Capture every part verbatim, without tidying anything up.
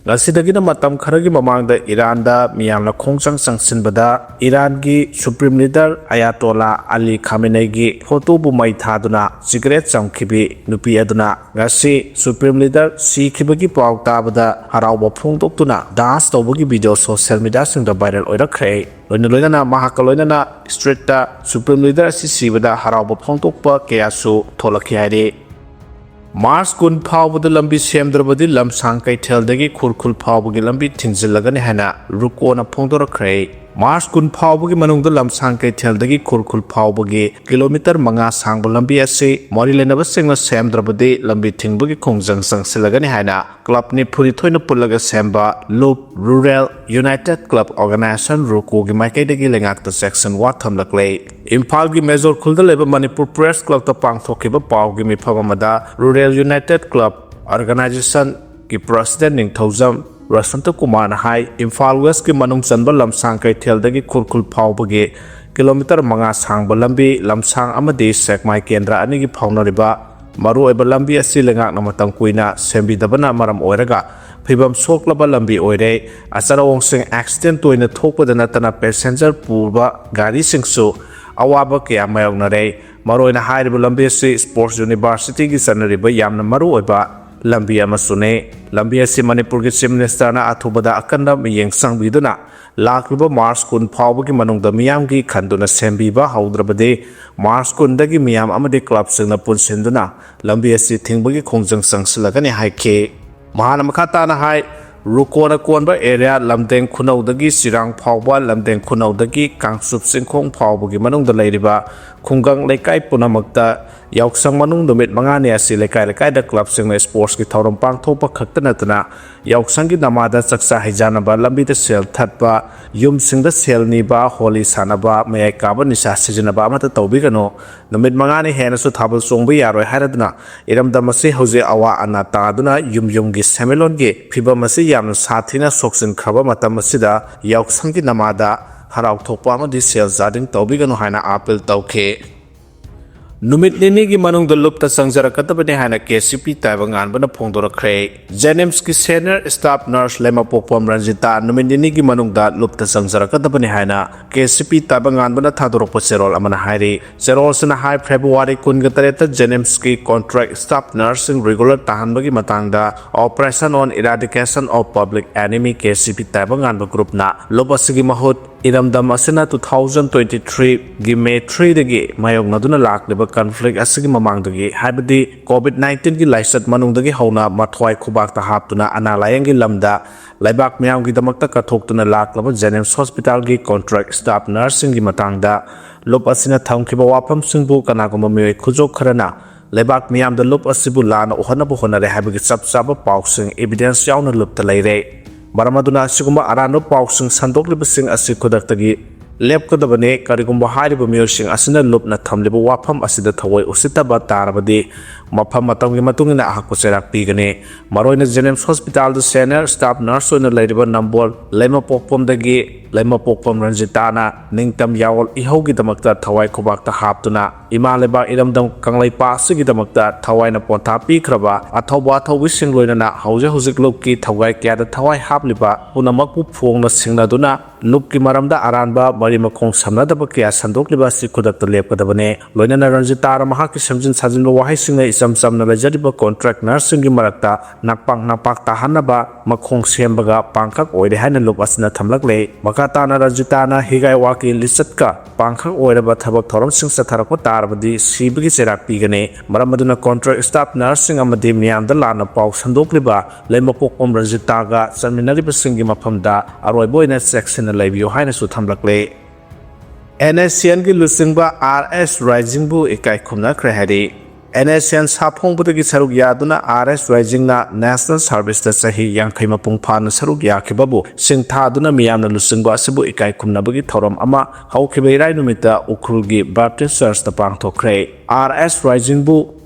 ꯉꯁꯤꯗꯒꯤꯅ ꯃꯇꯝ ꯈꯔꯒꯤ ꯃꯃꯥꯡꯗ ꯏꯔꯥꯟꯗ ꯃꯤꯌꯥꯝꯅ ꯈꯣꯡꯆꯪ ꯆꯪꯁꯤꯟꯕꯗ ꯏꯔꯥꯟꯒꯤ ꯁꯨꯄ꯭ꯔꯤꯝ ꯂꯤꯗꯔ ꯑꯌꯥꯇꯣꯂꯥ ꯑꯂꯤ ꯈꯥꯃꯦꯅꯩꯒꯤ ꯐꯣꯇꯣꯕꯨ ꯃꯩ ꯊꯥꯗꯨꯅ ꯁꯤꯒꯔꯦꯠ ꯆꯝꯈꯤꯕꯤ ꯅꯨꯄꯤ ꯑꯗꯨꯅ ꯉꯁꯤ ꯁꯨꯄ꯭ꯔꯤꯝ ꯂꯤꯗꯔ ꯁꯤꯈꯤꯕꯒꯤ ꯄꯥꯎ ꯇꯥꯕꯗ ꯍꯔꯥꯎꯕ ꯐꯣꯡꯗꯣꯛꯇꯨꯅ ꯗꯥꯟꯁ ꯇꯧꯕꯒꯤ ꯚꯤꯗꯤꯑꯣ ꯁꯣꯁꯤꯌꯦꯜ ꯃꯤꯗꯤꯌꯥꯁꯤꯡꯗ ꯚꯥꯏꯔꯦꯜ ꯑꯣꯏꯔꯛꯈ꯭ꯔꯦ꯫ ꯂꯣꯏꯅ ꯂꯣꯏꯅꯅ ꯃꯍꯥꯛꯀ ꯂꯣꯏꯅꯅ ꯁ꯭ꯇ꯭ꯔꯤꯠꯇ ꯁꯨꯄ꯭ꯔꯤꯝ ꯂꯤꯗꯔ ꯑꯁꯤ ꯁꯤꯕꯗ ꯍꯔꯥꯎꯕ ꯐꯣꯡꯗꯣꯛꯄ ꯀꯌꯥꯁꯨ ꯊꯣꯛꯂꯛꯈꯤ ꯍꯥꯏꯔꯤ꯫ ꯃꯥꯔꯆ ꯀꯨꯟ ꯐꯥꯎꯕꯗ ꯂꯝꯕꯤ ꯁꯦꯝꯗ꯭ꯔꯕꯗꯤ ꯂꯝꯁꯥꯡ ꯀꯩꯊꯦꯜꯗꯒꯤ ꯈꯨꯔꯈꯨꯜ ꯐꯥꯎꯕꯒꯤ ꯂꯝꯕꯤ ꯊꯤꯡꯖꯤꯜꯂꯒꯅꯤ ꯍꯥꯏꯅ ꯔꯨꯀꯣꯅ ꯐꯣꯡꯗꯣꯔꯛꯈ꯭ꯔꯦ꯫ ꯃꯥꯔꯆ ꯀꯨꯟ ꯐꯥꯎꯕꯒꯤ ꯃꯅꯨꯡꯗ ꯂꯝꯁꯥꯡ ꯀꯩꯊꯦꯜꯗꯒꯤ ꯈꯨꯔꯈꯨꯜ ꯐꯥꯎꯕꯒꯤ ꯀꯤꯂꯣꯃꯤꯇꯔ ꯃꯉꯥ ꯁꯥꯡꯕ ꯂꯝꯕꯤ ꯑꯁꯤ ꯃꯔꯤ ꯂꯩꯅꯕꯁꯤꯡꯅ ꯁꯦꯝꯗ꯭ꯔꯕꯗꯤ ꯂꯝꯕꯤ ꯊꯤꯡꯕꯒꯤ ꯈꯣꯡꯖꯪ ꯆꯪꯁꯤꯜꯂꯒꯅꯤ ꯍꯥꯏꯅ ꯀ꯭ꯂꯕ ꯅꯤꯐꯨꯅꯤꯊꯣꯏꯅ ꯄꯨꯜꯂꯒ ꯁꯦꯝꯕ ꯂꯨꯞ ꯔꯨꯔꯦꯜ ꯌꯨꯅꯥꯏꯇꯦꯗ ꯀ꯭ꯂꯕ ꯑꯣꯔꯒꯅꯥꯏꯖꯦꯁꯟ ꯔꯨꯀꯣꯒꯤ ꯃꯥꯏꯀꯩꯗꯒꯤ ꯂꯩꯉꯥꯛꯇ ꯆꯦꯛꯁꯤꯟ ꯋꯥ ꯊꯝꯂꯛꯂꯦ꯫ ꯏꯝꯐꯥꯜꯒꯤ ꯃꯦꯖꯣꯔ ꯈꯨꯜꯗ ꯂꯩꯕ ꯃꯅꯤꯄꯨꯔ ꯄ꯭ꯔꯦꯁ ꯀ꯭ꯂꯕꯇ ꯄꯥꯡꯊꯣꯛꯈꯤꯕ ꯄꯥꯎꯒꯤ ꯃꯤꯐꯝ ꯑꯃꯗ ꯔꯨꯔꯦꯜ ꯌꯨꯅꯥꯏꯇꯦꯗ ꯀ꯭ꯂꯕ ꯑꯣꯔꯒꯅꯥꯏꯖꯦꯁꯟꯒꯤ ꯄ꯭ꯔꯁꯤꯗꯦꯟ ꯅꯤꯡꯊꯧꯖꯝ ꯔꯁꯟꯇ ꯀꯨꯃꯥꯔꯅ ꯍꯥꯏ, ꯏꯝꯐꯥꯜ ꯋꯦꯁꯀꯤ ꯃꯅꯨꯡ ꯆꯟꯕ ꯂꯝꯁꯥꯡ ꯀꯩꯊꯦꯜꯗꯒꯤ ꯈꯨꯔꯈꯨꯜ ꯐꯥꯎꯕꯒꯤ ꯀꯤꯂꯣꯃꯤꯇꯔ ꯃꯉꯥ ꯁꯥꯡꯕ ꯂꯝꯕꯤ, ꯂꯝꯁꯥꯡ ꯑꯃꯗꯤ ꯁꯦꯛꯃꯥꯏ ꯀꯦꯟꯗ꯭ꯔ ꯑꯅꯤꯒꯤ ꯐꯥꯎꯅꯔꯤꯕ ꯃꯔꯨꯑꯣꯏꯕ ꯂꯝꯕꯤ ꯑꯁꯤ ꯂꯩꯉꯥꯛꯅ ꯃꯇꯝ ꯀꯨꯏꯅ ꯁꯦꯝꯕꯤꯗꯕꯅ ꯃꯔꯝ ꯑꯣꯏꯔꯒ ꯐꯤꯕꯝ ꯁꯣꯛꯂꯕ ꯂꯝꯕꯤ ꯑꯣꯏꯔꯦ꯫ ꯑꯆꯠ ꯑꯋꯣꯡꯁꯤꯡ ꯑꯦꯛꯁꯤꯗꯦꯟ ꯇꯣꯏꯅ ꯊꯣꯛꯄꯗ ꯅꯠꯇꯅ ꯄꯦꯁꯦꯟꯖꯔ ꯄꯨꯕ ꯒꯥꯔꯤꯁꯤꯡꯁꯨ ꯑꯋꯥꯕ ꯀꯌꯥ ꯃꯥꯌꯣꯛꯅꯔꯦ꯫ ꯃꯔꯨꯑꯣꯏꯅ ꯍꯥꯏꯔꯤꯕ ꯂꯝꯕꯤ ꯑꯁꯤ ꯁ꯭ꯄꯣꯔꯠꯁ ꯌꯨꯅꯤꯚꯔꯁꯤꯇꯤꯒꯤ ꯆꯠꯅꯔꯤꯕ ꯌꯥꯝꯅ ꯃꯔꯨꯑꯣꯏꯕ ꯂꯝꯕꯤ ꯑꯃꯁꯨꯅꯤ꯫ ꯂꯝꯕꯤ ꯑꯁꯤ ꯃꯅꯤꯄꯨꯔꯒꯤ ꯆꯤꯐ ꯃꯤꯅꯤꯁꯇꯔꯅ ꯑꯊꯨꯕꯗ ꯑꯀꯟꯕ ꯃꯤꯠꯌꯦꯡ ꯆꯪꯕꯤꯗꯨꯅ ꯂꯥꯛꯂꯤꯕ ꯃꯥꯔꯆ ꯀꯨꯟ ꯐꯥꯎꯕꯒꯤ ꯃꯅꯨꯡꯗ ꯃꯤꯌꯥꯝꯒꯤ ꯈꯟꯗꯨꯅ ꯁꯦꯝꯕꯤꯕ ꯍꯧꯗ꯭ꯔꯕꯗꯤ ꯃꯥꯔꯆ ꯀꯨꯟꯗꯒꯤ ꯃꯤꯌꯥꯝ ꯑꯃꯗꯤ ꯀ꯭ꯂꯕꯁꯤꯡꯅ ꯄꯨꯟꯁꯤꯟꯗꯨꯅ ꯂꯝꯕꯤ ꯑꯁꯤ ꯊꯤꯡꯕꯒꯤ ꯈꯣꯡꯖꯪ ꯆꯪꯁꯤꯜꯂꯒꯅꯤ ꯍꯥꯏꯈꯤ꯫ ꯃꯍꯥꯛꯅ ꯃꯈꯥ ꯇꯥꯅ ꯍꯥꯏ, ꯔꯨꯀꯣꯅ ꯀꯣꯟꯕ ꯑꯦꯔꯤꯌꯥ ꯂꯝꯗꯦꯡ ꯈꯨꯅꯧꯗꯒꯤ ꯆꯤꯔꯥꯡ ꯐꯥꯎꯕ, ꯂꯝꯗꯦꯡ ꯈꯨꯅꯧꯗꯒꯤ ꯀꯥꯡꯆꯨꯞ ꯆꯤꯡꯈꯣꯡ ꯐꯥꯎꯕꯒꯤ ꯃꯅꯨꯡꯗ ꯂꯩꯔꯤꯕ ꯈꯨꯡꯒꯪ ꯂꯩꯀꯥꯏ ꯄꯨꯝꯅꯃꯛꯇ ꯌꯥꯎꯁꯪ ꯃꯅꯨꯡ ꯅꯨꯃꯤꯠ ꯃꯉꯥꯅꯤ ꯑꯁꯤ ꯂꯩꯀꯥꯏ ꯂꯩꯀꯥꯏꯗ ꯀ꯭ꯂꯕꯁꯤꯡꯅ ꯁ꯭ꯄꯣꯔꯠꯁꯀꯤ ꯊꯧꯔꯝ ꯄꯥꯡꯊꯣꯛꯄ ꯈꯛꯇ ꯅꯠꯇꯅ ꯌꯥꯎꯁꯪꯒꯤ ꯅꯃꯥꯗ ꯆꯥꯛꯆꯥ ꯍꯩꯖꯥꯟꯅꯕ, ꯂꯝꯕꯤꯗ ꯁꯦꯜ ꯊꯠꯄ, ꯌꯨꯝꯁꯤꯡꯗ ꯁꯦꯜ ꯅꯤꯕ, ꯍꯣꯂꯤ ꯁꯥꯟꯅꯕ, ꯃꯌꯥꯏ ꯀꯥꯕ ꯅꯤꯁꯥ ꯁꯤꯖꯤꯟꯅꯕ ꯑꯃꯠꯇ ꯇꯧꯕꯤꯒꯅꯨ꯫ ꯅꯨꯃꯤꯠ ꯃꯉꯥꯅꯤ ꯍꯦꯟꯅꯁꯨ ꯊꯥꯕꯜ ꯆꯣꯡꯕ ꯌꯥꯔꯣꯏ ꯍꯥꯏꯔꯗꯨꯅ ꯏꯔꯝꯗꯝ ꯑꯁꯤ ꯍꯧꯖꯤꯛ ꯑꯋꯥ ꯑꯅꯥ ꯇꯥꯗꯨꯅ ꯌꯨꯝ ꯌꯨꯝꯒꯤ ꯁꯦꯟꯃꯤꯠꯂꯣꯟꯒꯤ ꯐꯤꯕꯝ ꯑꯁꯤ ꯌꯥꯝꯅ ꯁꯥꯊꯤꯅ ꯁꯣꯛꯆꯤꯟꯈ꯭ꯔꯕ ꯃꯇꯝ ꯑꯁꯤꯗ ꯌꯥꯎꯁꯪꯒꯤ ꯅꯃꯥꯗ ꯍꯔꯥꯎ ꯊꯣꯛꯄ ꯑꯃꯗꯤ ꯁꯦꯜ ꯆꯥꯗꯤꯡ ꯇꯧꯕꯤꯒꯅꯨ ꯍꯥꯏꯅ ꯑꯥꯄꯤꯜ ꯇꯧꯈꯤ꯫ ꯅꯨꯃꯤꯠ ꯅꯤꯅꯤꯒꯤ ꯃꯅꯨꯡꯗ ꯂꯨꯞꯇ ꯆꯪꯖꯔꯛꯀꯗꯕꯅꯤ ꯍꯥꯏꯅ ꯀꯦ ꯁꯤ ꯄꯤ ꯇꯥꯏꯕꯪꯉꯥꯟꯕꯅ ꯐꯣꯡꯗꯣꯔꯛꯈ꯭ꯔꯦ꯫ ꯖꯦꯅꯤꯝꯁꯀꯤ senior staff nurse ꯂꯩꯃꯄꯣꯛꯄꯝ ꯔꯟꯖꯤꯇꯥ ꯅꯨꯃꯤꯠ ꯅꯤꯅꯤꯒꯤ ꯃꯅꯨꯡꯗ ꯂꯨꯞꯇ ꯆꯪꯖꯔꯛꯀꯗꯕꯅꯤ ꯍꯥꯏꯅ ꯀꯦ ꯁꯤ ꯄꯤ ꯇꯥꯏꯕꯪꯉꯥꯟꯕꯅ ꯊꯥꯗꯣꯔꯛꯄ ꯆꯦꯔꯣꯜ ꯑꯃꯅ ꯍꯥꯏꯔꯤ꯫ ꯆꯦꯔꯣꯜꯁꯤꯅ ꯍꯥꯏ, ꯐꯦꯕ꯭ꯔꯨꯋꯥꯔꯤ ꯀꯨꯟꯒ ꯇꯔꯦꯠꯇ ꯖꯦꯅꯤꯝꯁꯀꯤ contract staff nurseꯁꯤꯡ regular ꯇꯥꯍꯟꯕꯒꯤ ꯃꯇꯥꯡꯗ Operation on Eradication of Public Enemy, K C ꯄꯤ ꯇꯥꯏꯕꯪꯉꯥꯟꯕ groupꯅ ꯂꯨꯞ ꯑꯁꯤꯒꯤ ꯃꯍꯨꯠ ꯏꯔꯝꯗꯝ ꯑꯁꯤꯅ two thousand twenty-threeꯒꯤ May threeꯗꯒꯤ ꯃꯥꯌꯣꯛꯅꯗꯨꯅ ꯂꯥꯛꯂꯤꯕ conflict ꯑꯁꯤꯒꯤ ꯃꯃꯥꯡꯗꯒꯤ, ꯍꯥꯏꯕꯗꯤ COVID nineteenꯒꯤ ꯂꯥꯏꯆꯠ ꯃꯅꯨꯡꯗꯒꯤ ꯍꯧꯅ ꯃꯊ꯭ꯋꯥꯏ ꯈꯨꯕꯥꯛꯇ ꯍꯥꯞꯇꯨꯅ ꯑꯅꯥ ꯂꯥꯌꯦꯡꯒꯤ ꯂꯝꯗ ꯂꯩꯕꯥꯛ ꯃꯤꯌꯥꯝꯒꯤꯗꯃꯛꯇ ꯀꯠꯊꯣꯛꯇꯨꯅ ꯂꯥꯛꯂꯕ ꯖꯦꯅꯤꯝꯁ ꯍꯣꯁꯄꯤꯇꯥꯜꯒꯤ contract staff nurseꯁꯤꯡꯒꯤ ꯃꯇꯥꯡꯗ ꯂꯨꯞ ꯑꯁꯤꯅ ꯊꯝꯈꯤꯕ ꯋꯥꯐꯝꯁꯤꯡꯕꯨ ꯀꯅꯥꯒꯨꯝꯕ ꯃꯤꯑꯣꯏ ꯈꯨꯖꯣꯞ ꯈꯔꯅ ꯂꯩꯕꯥꯛ ꯃꯤꯌꯥꯝꯗ ꯂꯨꯞ ꯑꯁꯤꯕꯨ ꯂꯥꯟꯅ ꯎꯍꯟꯅꯕ ꯍꯣꯠꯅꯔꯦ ꯍꯥꯏꯕꯒꯤ ꯆꯞ ꯆꯥꯕ ꯄꯥꯎꯁꯤꯡ, evidence ꯌꯥꯎꯅ ꯂꯨꯞꯇ ꯂꯩꯔꯦ꯫ ꯃꯔꯝ ꯑꯗꯨꯅ ꯑꯁꯤꯒꯨꯝꯕ ꯑꯔꯥꯟꯕ ꯄꯥꯎꯁꯤꯡ ꯁꯟꯗꯣꯛꯂꯤꯕꯁꯤꯡ ꯑꯁꯤ ꯈꯨꯗꯛꯇꯒꯤ ꯂꯦꯞꯀꯗꯕꯅꯤ꯫ ꯀꯔꯤꯒꯨꯝꯕ ꯍꯥꯏꯔꯤꯕ ꯃꯤꯑꯣꯏꯁꯤꯡ ꯑꯁꯤꯅ ꯂꯨꯞꯅ ꯊꯝꯂꯤꯕ ꯋꯥꯐꯝ ꯑꯁꯤꯗ ꯊꯑꯣꯏ ꯎꯁꯤꯠꯇꯕ ꯇꯥꯔꯕꯗꯤ, ꯃꯐꯝ ꯃꯇꯝꯒꯤ ꯃꯇꯨꯡ ꯏꯟꯅ ꯑꯍꯛꯄ ꯆꯩꯔꯥꯛ ꯄꯤꯒꯅꯤ꯫ ꯃꯔꯨꯑꯣꯏꯅ ꯖꯦꯅꯤꯝꯁ ꯍꯣꯁꯄꯤꯇꯥꯜꯗ senior staff nurse ꯑꯣꯏꯅ ꯂꯩꯔꯤꯕ ꯅꯝꯕꯣꯜ ꯂꯩꯃꯄꯣꯛꯄꯝꯗꯒꯤ ꯂꯩꯃꯄꯣꯛꯄꯝ ꯔꯟꯖꯤꯇꯥꯅ ꯅꯤꯡꯇꯝ ꯌꯥꯑꯣꯜ ꯏꯍꯧꯒꯤꯗꯃꯛꯇ ꯊꯋꯥꯏ ꯈꯨꯕꯥꯛꯇ ꯍꯥꯞꯇꯨꯅ ꯏꯃꯥ ꯂꯩꯕꯥꯛ ꯏꯔꯝꯗꯝ ꯀꯪꯂꯩꯄꯥꯛ ꯑꯁꯤꯒꯤꯗꯃꯛꯇ ꯊꯋꯥꯏꯅ ꯄꯣꯟꯊꯥ ꯄꯤꯈ꯭ꯔꯕ ꯑꯊꯧꯕ ꯑꯊꯧꯕꯤꯁꯤꯡ ꯂꯣꯏꯅꯅ ꯍꯧꯖꯤꯛ ꯍꯧꯖꯤꯛ ꯂꯨꯞꯀꯤ ꯊꯧꯒꯥꯏ ꯀꯌꯥꯗ ꯊꯋꯥꯏ ꯍꯥꯞꯂꯤꯕ ꯄꯨꯝꯅꯃꯛꯄꯨ ꯐꯣꯡꯅ ꯁꯤꯡꯅꯗꯨꯅ ꯂꯨꯞꯀꯤ ꯃꯔꯝꯗ ꯑꯔꯥꯟꯕ ꯃꯔꯤ ꯃꯈꯣꯡ ꯁꯝꯅꯗꯕ ꯀꯌꯥ ꯁꯟꯗꯣꯛꯂꯤꯕ ꯑꯁꯤ ꯈꯨꯗꯛꯇ ꯂꯦꯞꯀꯗꯕꯅꯤ꯫ ꯂꯣꯏꯅꯅ ꯔꯟꯖꯤꯇꯥꯅ ꯃꯍꯥꯛꯀꯤ ꯁꯦꯝꯖꯤꯟ ꯁꯥꯖꯤꯟꯕ ꯋꯥꯍꯩꯁꯤꯡꯅ ꯏꯆꯝ ꯆꯝꯅ ꯂꯩꯖꯔꯤꯕ contract nurseꯁꯤꯡꯒꯤ ꯃꯔꯛꯇ ꯅꯥꯛꯄꯥꯛ ꯅꯥꯛꯄꯥꯛ ꯇꯥꯍꯟꯅꯕ ꯃꯈꯣꯡ ꯁꯦꯝꯕꯒ ꯄꯥꯡꯈꯛ ꯑꯣꯏꯔꯦ ꯍꯥꯏꯅ ꯂꯨꯞ ꯑꯁꯤꯅ ꯊꯝꯂꯛꯂꯦ꯫ ꯃꯈꯥ ꯇꯥꯅ ꯔꯟꯖꯤꯇꯥꯅ ꯍꯤꯒꯥꯏ ꯋꯥꯀꯤ ꯂꯤꯆꯠꯀ ꯄꯥꯡꯈꯛ ꯑꯣꯏꯔꯕ ꯊꯕꯛ ꯊꯧꯔꯝꯁꯤꯡ ꯆꯠꯊꯔꯛꯄ ꯇꯥꯔꯕꯗꯤ ꯁꯤꯕꯒꯤ ꯆꯩꯔꯥꯛ ꯄꯤꯒꯅꯤ꯫ ꯃꯔꯝ ꯑꯗꯨꯅ contract staff nurseꯁꯤꯡ ꯑꯃꯗꯤ ꯃꯤꯌꯥꯝꯗ ꯂꯥꯟꯅ ꯄꯥꯎ ꯁꯟꯗꯣꯛꯂꯤꯕ ꯂꯩꯃꯄꯣꯛꯄꯝ ꯔꯟꯖꯤꯇꯥꯒ ꯆꯠꯃꯤꯟꯅꯔꯤꯕꯁꯤꯡꯒꯤ ꯃꯐꯝꯗ ꯑꯔꯣꯏꯕ ꯑꯣꯏꯅ ꯆꯦꯛꯁꯤꯟꯅ ꯂꯩꯕꯤꯌꯨ ꯍꯥꯏꯅꯁꯨ ꯊꯝꯂꯛꯂꯦ꯫ NSCNꯒꯤ ꯂꯨꯆꯤꯡꯕ R S ꯔꯥꯏꯖꯤꯡꯕꯨ ꯏꯀꯥꯏ ꯈꯨꯝꯅꯈ꯭ꯔꯦ ꯍꯥꯏꯔꯤ꯫ NSCN ꯁꯥꯐꯣꯡꯕꯗꯒꯤ ꯁꯔꯨꯛ ꯌꯥꯗꯨꯅ R S ꯔꯥꯏꯖꯤꯡꯅ national serviceꯇ ꯆꯍꯤ ꯌꯥꯡꯈꯩ ꯃꯄꯨꯡ ꯐꯥꯅ ꯁꯔꯨꯛ ꯌꯥꯈꯤꯕꯕꯨ ꯁꯤꯡꯊꯥꯗꯨꯅ ꯃꯤꯌꯥꯝꯅ ꯂꯨꯆꯤꯡꯕ ꯑꯁꯤꯕꯨ ꯏꯀꯥꯏ ꯈꯨꯝꯅꯕꯒꯤ ꯊꯧꯔꯝ ꯑꯃ ꯍꯧꯈꯤꯕ ꯏꯔꯥꯏ ꯅꯨꯃꯤꯠꯇ ꯎꯈ꯭ꯔꯨꯜꯒꯤ Baptist Churchꯇ ꯄꯥꯡꯊꯣꯛꯈ꯭ꯔꯦ꯫ R S ꯔꯥꯏꯖꯤꯡꯕꯨ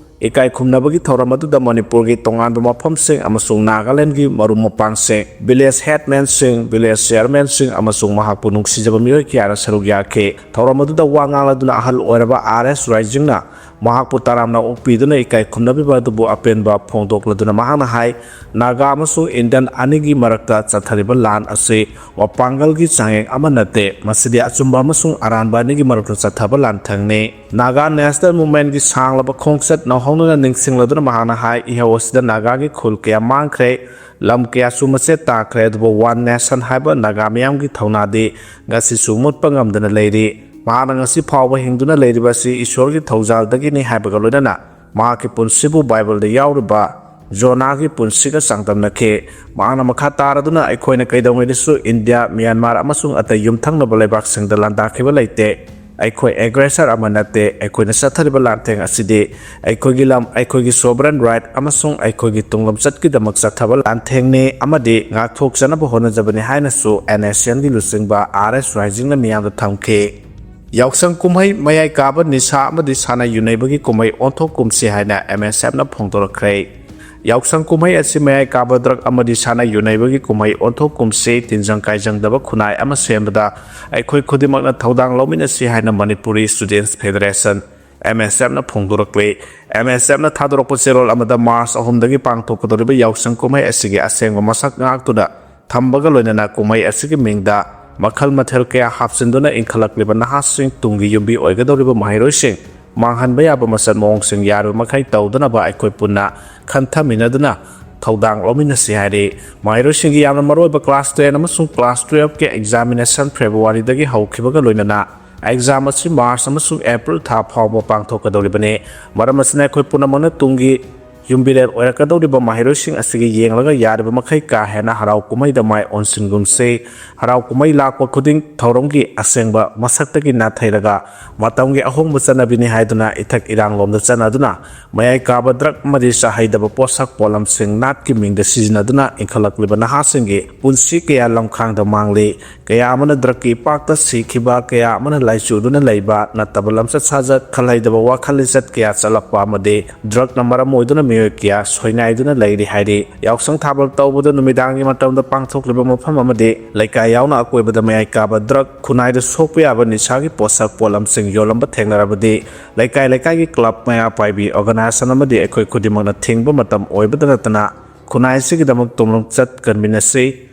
ꯏꯀꯥꯏ ꯈꯨꯝꯅꯕꯒꯤ ꯊꯧꯔꯝ ꯑꯗꯨꯗ ꯃꯅꯤꯄꯨꯔꯒꯤ ꯇꯣꯉꯥꯟꯕ ꯃꯐꯝꯁꯤꯡ ꯑꯃꯁꯨꯡ ꯅꯥꯒꯥꯂꯦꯟꯗꯒꯤ ꯃꯔꯨꯞ ꯃꯄꯥꯡꯁꯤꯡ, village headmanꯁꯤꯡ, village chairmanꯁꯤꯡ ꯑꯃꯁꯨꯡ ꯃꯍꯥꯛꯄꯨ ꯅꯨꯡꯁꯤꯖꯕ ꯃꯤꯑꯣꯏ ꯀꯌꯥꯅ ꯁꯔꯨꯛ ꯌꯥꯈꯤ꯫ ꯊꯧꯔꯝ ꯑꯗꯨꯗ ꯋꯥ ꯉꯥꯡꯂꯗꯨꯅ ꯑꯍꯜ ꯑꯣꯏꯔꯕ R S ꯔꯥꯏꯖꯤꯡꯅ ꯃꯍꯥꯛꯄꯨ ꯇꯔꯥꯝꯅ ꯑꯣꯛꯄꯤꯗꯨꯅ ꯏꯀꯥꯏ ꯈꯨꯝꯅꯕꯤꯕ ꯑꯗꯨꯕꯨ ꯑꯄꯦꯟꯕ ꯐꯣꯡꯗꯣꯛꯂꯗꯨꯅ ꯃꯍꯥꯛꯅ ꯍꯥꯏ, ꯅꯥꯒꯥ ꯑꯃꯁꯨꯡ ꯏꯟꯗꯤꯌꯟ ꯑꯅꯤꯒꯤ ꯃꯔꯛꯇ ꯆꯠꯊꯔꯤꯕ ꯂꯥꯟ ꯑꯁꯤ ꯃꯄꯥꯡꯒꯜꯒꯤ ꯆꯥꯡꯌꯦꯡ ꯑꯃ ꯅꯠꯇꯦ, ꯃꯁꯤꯗꯤ ꯑꯆꯨꯝꯕ ꯑꯃꯁꯨꯡ ꯑꯔꯥꯟꯕ ꯑꯅꯤꯒꯤ ꯃꯔꯛꯇ ꯆꯠꯊꯕ ꯂꯥꯟꯊꯦꯡꯅꯤ꯫ ꯅꯥꯒꯥ ꯅꯦꯁꯅꯦꯜ ꯃꯨꯚꯃꯦꯟꯠꯀꯤ ꯁꯥꯡꯂꯕ ꯈꯣꯡꯆꯠ ꯅꯧꯍꯧꯅꯅ ꯅꯤꯡꯁꯤꯡꯂꯗꯨꯅ ꯃꯍꯥꯛꯅ ꯍꯥꯏ, ꯏꯍꯧ ꯑꯁꯤꯗ ꯅꯥꯒꯥꯒꯤ ꯈꯨꯜ ꯀꯌꯥ ꯃꯥꯡꯈ꯭ꯔꯦ, ꯂꯝ ꯀꯌꯥꯁꯨ ꯃꯆꯦꯠ ꯇꯥꯈ꯭ꯔꯦ, ꯑꯗꯨꯕꯨ ꯋꯥꯟ ꯅꯦꯁꯟ ꯍꯥꯏꯕ ꯅꯥꯒꯥ ꯃꯤꯌꯥꯝꯒꯤ ꯊꯧꯅꯥꯗꯤ ꯉꯁꯤꯁꯨ ꯃꯨꯠꯄ ꯉꯝꯗꯅ ꯂꯩꯔꯤ꯫ ꯃꯍꯥꯛꯅ ꯉꯁꯤ ꯐꯥꯎꯕ ꯍꯤꯡꯗꯨꯅ ꯂꯩꯔꯤꯕ ꯑꯁꯤ ꯏꯁꯣꯔꯒꯤ ꯊꯧꯖꯥꯜꯗꯒꯤꯅꯤ ꯍꯥꯏꯕꯒ ꯂꯣꯏꯅꯅ ꯃꯍꯥꯛꯀꯤ ꯄꯨꯟꯁꯤꯕꯨ ꯕꯥꯏꯕꯜꯗ ꯌꯥꯎꯔꯤꯕ ꯖꯣꯅꯥꯒꯤ ꯄꯨꯟꯁꯤꯒ ꯆꯥꯡꯗꯝꯅꯈꯤ꯫ ꯃꯍꯥꯛꯅ ꯃꯈꯥ ꯇꯥꯔꯗꯨꯅ ꯑꯩꯈꯣꯏꯅ ꯀꯩꯗꯧꯉꯩꯗꯁꯨ ꯏꯟꯗꯤꯌꯥ, ꯃ꯭ꯌꯥꯟꯃꯥꯔ ꯑꯃꯁꯨꯡ ꯑꯇꯩ ꯌꯨꯝꯊꯪꯅꯕ ꯂꯩꯕꯥꯛꯁꯤꯡꯗ ꯂꯥꯟꯗꯥꯈꯤꯕ ꯂꯩꯇꯦ꯫ ꯑꯩꯈꯣꯏ ꯑꯦꯒ꯭ꯔꯦꯁꯔ ꯑꯃ ꯅꯠꯇꯦ꯫ ꯑꯩꯈꯣꯏꯅ ꯆꯠꯊꯔꯤꯕ ꯂꯥꯟꯊꯦꯡ ꯑꯁꯤꯗꯤ ꯑꯩꯈꯣꯏꯒꯤ ꯂꯝ, ꯑꯩꯈꯣꯏꯒꯤ ꯁꯣꯚꯔꯟ ꯔꯥꯏꯠ ꯑꯃꯁꯨꯡ ꯑꯩꯈꯣꯏꯒꯤ ꯇꯨꯡꯂꯝꯆꯠꯀꯤꯗꯃꯛ ꯆꯠꯊꯕ ꯂꯥꯟꯊꯦꯡꯅꯤ ꯑꯃꯗꯤ ꯉꯥꯛꯊꯣꯛꯆꯅꯕ ꯍꯣꯠꯅꯖꯕꯅꯤ ꯍꯥꯏꯅꯁꯨ ꯑꯦꯟ ꯑꯦꯁ ꯑꯦꯟꯒꯤ ꯂꯨꯆꯤꯡꯕ ꯑꯥꯔ ꯑꯦꯁ ꯔꯥꯏꯖꯤꯡꯅ ꯃꯤꯌꯥꯝꯗ ꯊꯝꯈꯤ꯫ ꯌꯥꯎꯁꯪ ꯀꯨꯝꯍꯩ ꯃꯌꯥꯏ ꯀꯥꯕ ꯅꯤꯁꯥ ꯑꯃꯗꯤ ꯁꯥꯟꯅ ꯌꯨꯅꯩꯕꯒꯤ ꯀꯨꯝꯍꯩ ꯑꯣꯟꯊꯣꯛꯀꯨꯝꯁꯤ ꯍꯥꯏꯅ ꯑꯦꯝ ꯑꯦꯁ ꯑꯦꯐꯅ ꯐꯣꯡꯗꯣꯔꯛꯈ꯭ꯔꯦ꯫ ꯌꯥꯎꯁꯪ ꯀꯨꯝꯍꯩ ꯑꯁꯤ ꯃꯌꯥꯏ ꯀꯥꯕ ꯗ꯭ꯔꯒ ꯑꯃꯗꯤ ꯁꯥꯟꯅ ꯌꯨꯅꯩꯕꯒꯤ ꯀꯨꯝꯍꯩ ꯑꯣꯟꯊꯣꯛꯀꯨꯝꯁꯤ, ꯇꯤꯟꯖꯪ ꯀꯥꯏꯖꯪꯗꯕ ꯈꯨꯟꯅꯥꯏ ꯑꯃ ꯁꯦꯝꯕꯗ ꯑꯩꯈꯣꯏ ꯈꯨꯗꯤꯡꯃꯛꯅ ꯊꯧꯗꯥꯡ ꯂꯧꯃꯤꯟꯅꯁꯤ ꯍꯥꯏꯅ ꯃꯅꯤꯄꯨꯔꯤ ꯁ꯭ꯇꯨꯗꯦꯟꯠꯁ ꯐꯦꯗꯔꯦꯁꯟ, ꯑꯦꯝ ꯑꯦꯁ ꯑꯦꯐꯅ ꯐꯣꯡꯗꯣꯔꯛꯂꯤ꯫ ꯑꯦꯝ ꯑꯦꯁ ꯑꯦꯐꯅ ꯊꯥꯗꯣꯔꯛꯄ ꯆꯦꯔꯣꯜ ꯑꯃꯗ ꯃꯥꯔꯆ ꯑꯍꯨꯝꯗꯒꯤ ꯄꯥꯡꯊꯣꯛꯀꯗꯧꯔꯤꯕ ꯌꯥꯎꯁꯪ ꯀꯨꯝꯍꯩ ꯑꯁꯤꯒꯤ ꯑꯁꯦꯡꯕ ꯃꯁꯛ ꯉꯥꯛꯇꯨꯅ ꯊꯝꯕꯒ ꯂꯣꯏꯅꯅ ꯀꯨꯝꯍꯩ ꯑꯁꯤꯒꯤ ꯃꯤꯡꯗ ꯃꯈꯜ ꯃꯊꯦꯜ ꯀꯌꯥ ꯍꯥꯞꯆꯤꯟꯗꯨꯅ ꯏꯟꯈꯠꯂꯛꯂꯤꯕ ꯅꯍꯥꯁꯤꯡ, ꯇꯨꯡꯒꯤ ꯌꯨꯝꯕꯤ ꯑꯣꯏꯒꯗꯧꯔꯤꯕ ꯃꯍꯩꯔꯣꯏꯁꯤꯡ ꯃꯥꯡꯍꯟꯕ ꯌꯥꯕ ꯃꯆꯠ ꯃꯑꯣꯡꯁꯤꯡ ꯌꯥꯔꯤꯕ ꯃꯈꯩ ꯇꯧꯗꯅꯕ ꯑꯩꯈꯣꯏ ꯄꯨꯟꯅ ꯈꯟꯊꯃꯤꯟꯅꯗꯨꯅ ꯊꯧꯗꯥꯡ ꯂꯧꯃꯤꯟꯅꯁꯤ ꯍꯥꯏꯔꯤ꯫ ꯃꯍꯩꯔꯣꯏꯁꯤꯡꯒꯤ ꯌꯥꯝꯅ ꯃꯔꯨꯑꯣꯏꯕ ꯀ꯭ꯂꯥꯁ ꯇꯦꯟ ꯑꯃꯁꯨꯡ ꯀ꯭ꯂꯥꯁ ꯇꯨꯌꯦꯜꯐꯀꯤ ꯑꯦꯛꯖꯥꯃꯤꯅꯦꯁꯟ ꯐꯦꯕ꯭ꯔꯨꯋꯥꯔꯤꯗꯒꯤ ꯍꯧꯈꯤꯕꯒ ꯂꯣꯏꯅꯅ ꯑꯦꯛꯖꯥꯝ ꯑꯁꯤ ꯃꯥꯔꯆ ꯑꯃꯁꯨꯡ ꯑꯦꯄ꯭ꯔꯤꯜ ꯊꯥ ꯐꯥꯎꯕ ꯄꯥꯡꯊꯣꯛꯀꯗꯧꯔꯤꯕꯅꯤ꯫ ꯃꯔꯝ ꯑꯁꯤꯅ ꯑꯩꯈꯣꯏ ꯄꯨꯝꯅꯃꯛꯅ ꯇꯨꯡꯒꯤ ꯌꯨꯝꯕꯤꯔꯦꯜ ꯑꯣꯏꯔꯛꯀꯗꯧꯔꯤꯕ ꯃꯍꯩꯔꯣꯏꯁꯤꯡ ꯑꯁꯤꯒꯤ ꯌꯦꯡꯂꯒ ꯌꯥꯔꯤꯕ ꯃꯈꯩ ꯀꯥ ꯍꯦꯟꯅ ꯍꯔꯥꯎ ꯀꯨꯝꯍꯩꯗ ꯃꯥꯏ ꯑꯣꯟꯁꯤꯟꯒꯨꯝꯁꯤ꯫ ꯍꯔꯥꯎ ꯀꯨꯝꯍꯩ ꯂꯥꯛꯄ ꯈꯨꯗꯤꯡ ꯊꯧꯔꯝꯒꯤ ꯑꯁꯦꯡꯕ ꯃꯁꯛꯇꯒꯤ ꯅꯥꯊꯩꯔꯒ ꯃꯇꯝꯒꯤ ꯑꯍꯣꯡꯕ ꯆꯠꯅꯕꯤꯅꯤ ꯍꯥꯏꯗꯨꯅ ꯏꯊꯛ ꯏꯔꯥꯡꯂꯣꯝꯗ ꯆꯠꯅꯗꯨꯅ ꯃꯌꯥꯏ ꯀꯥꯕ ꯗ꯭ꯔꯒ ꯑꯃꯗꯤ ꯆꯥꯍꯩꯗꯕ ꯄꯣꯠꯁꯛ ꯄꯣꯠꯂꯝꯁꯤꯡ ꯅꯥꯠꯀꯤ ꯃꯤꯡꯗ ꯁꯤꯖꯤꯟꯅꯗꯨꯅ ꯏꯟꯈꯠꯂꯛꯂꯤꯕ ꯅꯍꯥꯁꯤꯡꯒꯤ ꯄꯨꯟꯁꯤ ꯀꯌꯥ ꯂꯝꯈꯥꯡꯗ ꯃꯥꯡꯂꯤ꯫ ꯀꯌꯥ ꯑꯃꯅ ꯗ꯭ꯔꯒꯀꯤ ꯏꯄꯥꯛꯇ ꯁꯤꯈꯤꯕ, ꯀꯌꯥ ꯑꯃꯅ ꯂꯥꯏꯆꯨꯗꯨꯅ ꯂꯩꯕ, ꯅꯠꯇꯕ ꯂꯝꯆꯠ ꯁꯥꯖꯠ, ꯈꯜꯍꯩꯗꯕ ꯋꯥꯈꯜ ꯂꯤꯆꯠ ꯀꯌꯥ ꯆꯠꯂꯛꯄ ꯑꯃꯗꯤ ꯗ꯭ꯔꯒꯅ ꯃꯔꯝ ꯑꯣꯏꯗꯨꯅ ꯃꯤꯑꯣꯏ ꯀꯌꯥ ꯁꯣꯏꯅꯥꯏꯗꯨꯅ ꯂꯩꯔꯤ ꯍꯥꯏꯔꯤ꯫ ꯌꯥꯎꯁꯪ ꯊꯥꯕꯜ ꯇꯧꯕꯗ ꯅꯨꯃꯤꯗꯥꯡꯒꯤ ꯃꯇꯝꯗ ꯄꯥꯡꯊꯣꯛꯂꯤꯕ ꯃꯐꯝ ꯑꯃꯗꯤ ꯂꯩꯀꯥꯏ ꯌꯥꯎꯅ ꯑꯀꯣꯏꯕꯗ ꯃꯌꯥꯏ ꯀꯥꯕ ꯗ꯭ꯔꯒ, ꯈꯨꯟꯅꯥꯏꯗ ꯁꯣꯛꯄ ꯌꯥꯕ ꯅꯤꯁꯥꯒꯤ ꯄꯣꯠꯁꯛ ꯄꯣꯠꯂꯝꯁꯤꯡ ꯌꯣꯜꯂꯝꯕ ꯊꯦꯡꯅꯔꯕꯗꯤ ꯂꯩꯀꯥꯏ ꯂꯩꯀꯥꯏꯒꯤ ꯀ꯭ꯂꯕ, ꯃꯩꯔꯥ ꯄꯥꯏꯕꯤ ꯑꯣꯔꯒꯅꯥꯏꯖꯦꯁꯟ ꯑꯃꯗꯤ ꯑꯩꯈꯣꯏ ꯈꯨꯗꯤꯡꯃꯛꯅ ꯊꯤꯡꯕ ꯃꯇꯝ ꯑꯣꯏꯕꯗ ꯅꯠꯇꯅ ꯈꯨꯟꯅꯥꯏ ꯑꯁꯤꯒꯤꯗꯃꯛ ꯇꯨꯡꯂꯝꯆꯠ ꯀꯟꯃꯤꯟꯅꯁꯤ꯫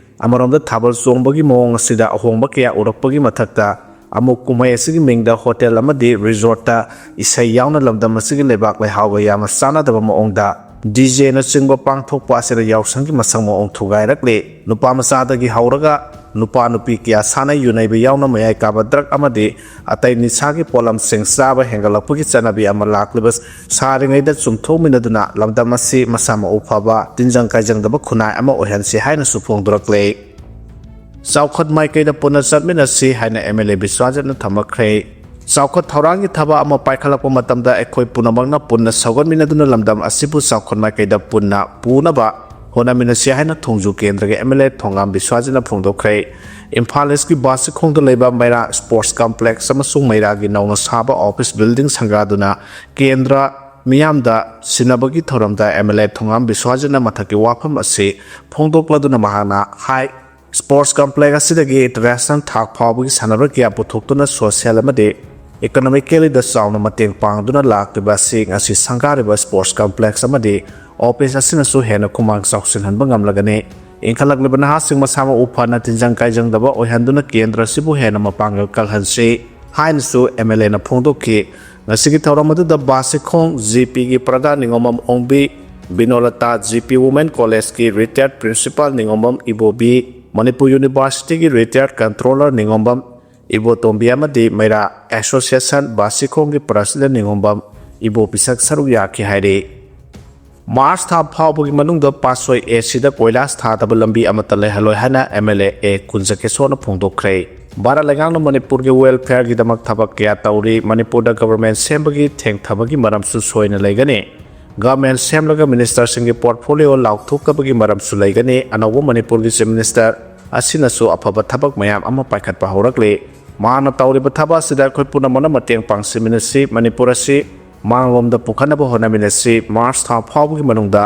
ꯑꯃꯔꯣꯝꯗ ꯊꯥꯕꯜ ꯆꯣꯡꯕꯒꯤ ꯃꯑꯣꯡ ꯑꯁꯤꯗ ꯑꯍꯣꯡꯕ ꯀꯌꯥ ꯎꯔꯛꯄꯒꯤ ꯃꯊꯛꯇ ꯑꯃꯨꯛ ꯀꯨꯝꯍꯩ ꯑꯁꯤꯒꯤ ꯃꯤꯡꯗ ꯍꯣꯇꯦꯜ ꯑꯃꯗꯤ ꯔꯤꯖꯣꯔꯠꯇ ꯏꯁꯩ ꯌꯥꯎꯅ ꯂꯝꯗꯝ ꯑꯁꯤꯒꯤ ꯂꯩꯕꯥꯛ ꯂꯩꯍꯥꯎꯒ ꯌꯥꯝꯅ ꯆꯥꯟꯅꯗꯕ ꯃꯑꯣꯡꯗ ꯗꯤ ꯖꯦꯅꯆꯤꯡꯕ ꯄꯥꯡꯊꯣꯛꯄ ꯑꯁꯤꯗ ꯌꯥꯎꯁꯪꯒꯤ ꯃꯁꯛ ꯃꯑꯣꯡ ꯊꯨꯒꯥꯏꯔꯛꯂꯤ꯫ ꯅꯨꯄꯥ ꯃꯆꯥꯗꯒꯤ ꯍꯧꯔꯒ ꯅꯨꯄꯥ ꯅꯨꯄꯤ ꯀꯌꯥ ꯁꯥꯟꯅ ꯌꯨꯅꯩꯕ ꯌꯥꯎꯅ ꯃꯌꯥꯏ ꯀꯥꯕ ꯗ꯭ꯔꯒ ꯑꯃꯗꯤ ꯑꯇꯩ ꯅꯤꯁꯥꯒꯤ ꯄꯣꯠꯂꯝꯁꯤꯡ ꯆꯥꯕ ꯍꯦꯟꯒꯠꯂꯛꯄꯒꯤ ꯆꯠꯅꯕꯤ ꯑꯃ ꯂꯥꯛꯂꯤꯕ ꯁꯥꯔꯤꯉꯩꯗ ꯆꯨꯝꯊꯣꯛꯃꯤꯟꯅꯗꯨꯅ ꯂꯝꯗꯝ ꯑꯁꯤ ꯃꯁꯥ ꯃꯎ ꯐꯕ, ꯇꯤꯟꯖꯪ ꯀꯥꯏꯖꯪꯗꯕ ꯈꯨꯟꯅꯥꯏ ꯑꯃ ꯑꯣꯏꯍꯟꯁꯤ ꯍꯥꯏꯅꯁꯨ ꯐꯣꯡꯗꯣꯔꯛꯂꯦ꯫ ꯆꯥꯎꯈꯠ ꯃꯥꯏꯀꯩꯗ ꯄꯨꯟꯅ ꯆꯠꯃꯤꯟꯅꯁꯤ ꯍꯥꯏꯅ ꯑꯦꯝ ꯑꯦꯜ ꯑꯦ ꯕꯤꯁ꯭ꯋꯥꯖꯤꯠꯅ ꯊꯝꯃꯛꯈ꯭ꯔꯦ꯫ ꯆꯥꯎꯈꯠ ꯊꯧꯔꯥꯡꯒꯤ ꯊꯕꯛ ꯑꯃ ꯄꯥꯏꯈꯠꯂꯛꯄ ꯃꯇꯝꯗ ꯑꯩꯈꯣꯏ ꯄꯨꯝꯅꯃꯛꯅ ꯄꯨꯟꯅ ꯁꯧꯒꯠꯃꯤꯟꯅꯗꯨꯅ ꯂꯝꯗꯝ ꯑꯁꯤꯕꯨ ꯆꯥꯎꯈꯠ ꯃꯥꯏꯀꯩꯗ ꯄꯨꯟꯅ ꯄꯨꯅꯕ ꯍꯣꯠꯅꯃꯤꯟꯅꯁꯤ ꯍꯥꯏꯅ ꯊꯣꯡꯖꯨ ꯀꯦꯟꯗ꯭ꯔꯒꯤ ꯑꯦꯝ ꯑꯦꯜ ꯑꯦ ꯊꯣꯡꯒꯥꯝ ꯕꯤꯁ꯭ꯋꯥꯖꯤꯠꯅ ꯐꯣꯡꯗꯣꯛꯈ꯭ꯔꯦ꯫ ꯏꯝꯐꯥꯜ ꯏꯁꯀꯤ ꯕꯥꯁꯤꯈꯣꯡꯗ ꯂꯩꯕ ꯃꯩꯔꯥ ꯁ꯭ꯄꯣꯔꯠꯁ ꯀꯝꯄ꯭ꯂꯦꯛꯁ ꯑꯃꯁꯨꯡ ꯃꯩꯔꯥꯒꯤ ꯅꯧꯅ ꯁꯥꯕ ꯑꯣꯐꯤꯁ ꯕꯤꯜꯗꯤꯡ ꯁꯪꯒꯥꯗꯨꯅ ꯀꯦꯟꯗ꯭ꯔ ꯃꯤꯌꯥꯝꯗ ꯁꯤꯟꯅꯕꯒꯤ ꯊꯧꯔꯝꯗ ꯑꯦꯝ ꯑꯦꯜ ꯑꯦ ꯊꯣꯡꯒꯥꯝ ꯕꯤꯁ꯭ꯋꯥꯖꯤꯠꯅ ꯃꯊꯛꯀꯤ ꯋꯥꯐꯝ ꯑꯁꯤ ꯐꯣꯡꯗꯣꯛꯂꯗꯨꯅ ꯃꯍꯥꯛꯅ ꯍꯥꯏ, ꯁ꯭ꯄꯣꯔꯠꯁ ꯀꯝꯄ꯭ꯂꯦꯛꯁ ꯑꯁꯤꯗꯒꯤ ꯏꯟꯇꯔꯅꯦꯁꯅꯦꯜ ꯊꯥꯛ ꯐꯥꯎꯕꯒꯤ ꯁꯥꯟꯅꯔꯣꯏ ꯀꯌꯥ ꯄꯨꯊꯣꯛꯇꯨꯅ ꯁꯣꯁꯤꯌꯦꯜ ꯑꯃꯗꯤ ꯏꯀꯣꯅꯣꯃꯤꯀꯦꯜꯂꯤꯗ ꯆꯥꯎꯅ ꯃꯇꯦꯡ ꯄꯥꯡꯗꯨꯅ ꯂꯥꯛꯂꯤꯕ ꯑꯁꯤ ꯉꯁꯤ ꯁꯪꯒꯥꯔꯤꯕ ꯁ꯭ꯄꯣꯔꯠꯁ ꯀꯝꯄ꯭ꯂꯦꯛꯁ ꯑꯃꯗꯤ ꯑꯣꯐꯤꯁ ꯑꯁꯤꯅꯁꯨ ꯍꯦꯟꯅ ꯈꯨꯃꯥꯡ ꯆꯥꯎꯁꯤꯜꯍꯟꯕ ꯉꯝꯂꯒꯅꯤ꯫ ꯏꯟꯈꯠꯂꯛꯂꯤꯕ ꯅꯍꯥꯁꯤꯡ ꯃꯁꯥ ꯃꯎ ꯐꯅ ꯇꯤꯟꯖꯪ ꯀꯥꯏꯖꯪꯗꯕ ꯑꯣꯏꯍꯟꯗꯨꯅ ꯀꯦꯟꯗ꯭ꯔ ꯑꯁꯤꯕꯨ ꯍꯦꯟꯅ ꯃꯄꯥꯡꯒꯜ ꯀꯜꯍꯟꯁꯤ ꯍꯥꯏꯅꯁꯨ ꯑꯦꯝ ꯑꯦꯜ ꯑꯦꯅ ꯐꯣꯡꯗꯣꯛꯈꯤ꯫ ꯉꯁꯤꯒꯤ ꯊꯧꯔꯝ ꯑꯗꯨꯗ ꯕꯥꯁꯤꯈꯣꯡ ꯖꯤ ꯄꯤꯒꯤ ꯄ꯭ꯔꯙꯥꯟ ꯅꯤꯉꯣꯝꯕꯝ ꯑꯣꯡꯕꯤ, ꯕꯤꯅꯣꯂꯇꯥ ꯖꯤ ꯄꯤ ꯋꯨꯃꯦꯟ ꯀꯣꯂꯦꯖꯀꯤ ꯔꯤꯇꯥꯌꯔꯗ ꯄ꯭ꯔꯤꯟꯁꯤꯄꯥꯜ ꯅꯤꯉꯣꯝꯕꯝ ꯏꯕꯣꯕꯤ, ꯃꯅꯤꯄꯨꯔ ꯌꯨꯅꯤꯚꯔꯁꯤꯇꯤꯒꯤ ꯔꯤꯇꯥꯌꯔꯗ ꯀꯟꯇ꯭ꯔꯣꯂꯔ ꯅꯤꯉꯣꯝꯕꯝ ꯏꯕꯣꯇꯣꯝꯕꯤ ꯑꯃꯗꯤ ꯃꯩꯔꯥ ꯑꯦꯁꯣꯁꯤꯌꯦꯁꯟ ꯕꯥꯁꯤꯈꯣꯡꯒꯤ ꯄ꯭ꯔꯁꯤꯗꯦꯟ ꯅꯤꯉꯣꯝꯕꯝ ꯏꯕꯣ ꯄꯤꯁꯛ ꯁꯔꯨꯛ ꯌꯥꯈꯤ ꯍꯥꯏꯔꯤ꯫ ꯃꯥꯔꯆ ꯊꯥ ꯐꯥꯎꯕꯒꯤ ꯃꯅꯨꯡꯗ ꯄꯥꯠꯁꯣꯏ ꯑꯦ ꯁꯤꯗ ꯀꯣꯏꯂꯥꯁ ꯊꯥꯗꯕ ꯂꯝꯕꯤ ꯑꯃꯠꯇ ꯂꯩꯍꯜꯂꯣꯏ ꯍꯥꯏꯅ ꯑꯦꯝ ꯑꯦꯜ ꯑꯦ ꯑꯦ ꯀꯨꯟꯖꯀꯦꯁꯣꯔꯅ ꯐꯣꯡꯗꯣꯛꯈ꯭ꯔꯦ꯫ ꯚꯥꯔꯠ ꯂꯩꯉꯥꯛꯅ ꯃꯅꯤꯄꯨꯔꯒꯤ ꯋꯦꯜꯐꯤꯌꯔꯒꯤꯗꯃꯛ ꯊꯕꯛ ꯀꯌꯥ ꯇꯧꯔꯤ꯫ ꯃꯅꯤꯄꯨꯔꯗ ꯒꯚꯔꯟꯃꯦꯟꯠ ꯁꯦꯝꯕꯒꯤ ꯊꯦꯡꯊꯕꯒꯤ ꯃꯔꯝꯁꯨ ꯁꯣꯏꯅ ꯂꯩꯒꯅꯤ꯫ ꯒꯚꯔꯟꯃꯦꯟꯠ ꯁꯦꯝꯂꯒ ꯃꯤꯅꯤꯁꯇꯔꯁꯤꯡꯒꯤ ꯄꯣꯔꯠꯐꯣꯂꯤꯑꯣ ꯂꯥꯎꯊꯣꯛꯇꯕꯒꯤ ꯃꯔꯝꯁꯨ ꯂꯩꯒꯅꯤ꯫ ꯑꯅꯧꯕ ꯃꯅꯤꯄꯨꯔꯒꯤ ꯆꯤꯐ ꯃꯤꯅꯤꯁꯇꯔ ꯑꯁꯤꯅꯁꯨ ꯑꯐꯕ ꯊꯕꯛ ꯃꯌꯥꯝ ꯑꯃ ꯄꯥꯏꯈꯠꯄ ꯍꯧꯔꯛꯂꯤ꯫ ꯃꯍꯥꯛꯅ ꯇꯧꯔꯤꯕ ꯊꯕꯛ ꯑꯁꯤꯗ ꯑꯩꯈꯣꯏ ꯄꯨꯝꯅꯃꯛꯅ ꯃꯇꯦꯡ ꯄꯥꯡꯁꯤꯟꯃꯤꯟꯅꯁꯤ꯫ ꯃꯅꯤꯄꯨꯔ ꯑꯁꯤ ꯃꯥꯡꯂꯣꯝꯗ ꯄꯨꯈꯠꯅꯕ ꯍꯣꯠꯅꯃꯤꯟꯅꯁꯤ꯫ ꯃꯥꯔꯆ ꯊꯥ ꯐꯥꯎꯕꯒꯤ ꯃꯅꯨꯡꯗ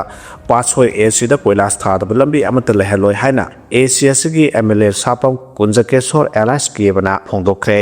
ꯄꯥꯠꯁꯣꯏ ꯑꯦ ꯁꯤꯗ ꯀꯣꯏꯂꯥꯁ ꯊꯥꯗꯕ ꯂꯝꯕꯤ ꯑꯃꯠꯇ ꯂꯩꯍꯜꯂꯣꯏ ꯍꯥꯏꯅ ꯑꯦ ꯁꯤ ꯑꯁꯤꯒꯤ ꯑꯦꯝ ꯑꯦꯜ ꯑꯦ ꯁꯥꯄꯝ ꯀꯨꯟꯖꯀꯦꯁꯣꯔ ꯑꯦꯂꯥꯏꯁ ꯀꯦꯕꯅ ꯐꯣꯡꯗꯣꯛꯈ꯭ꯔꯦ꯫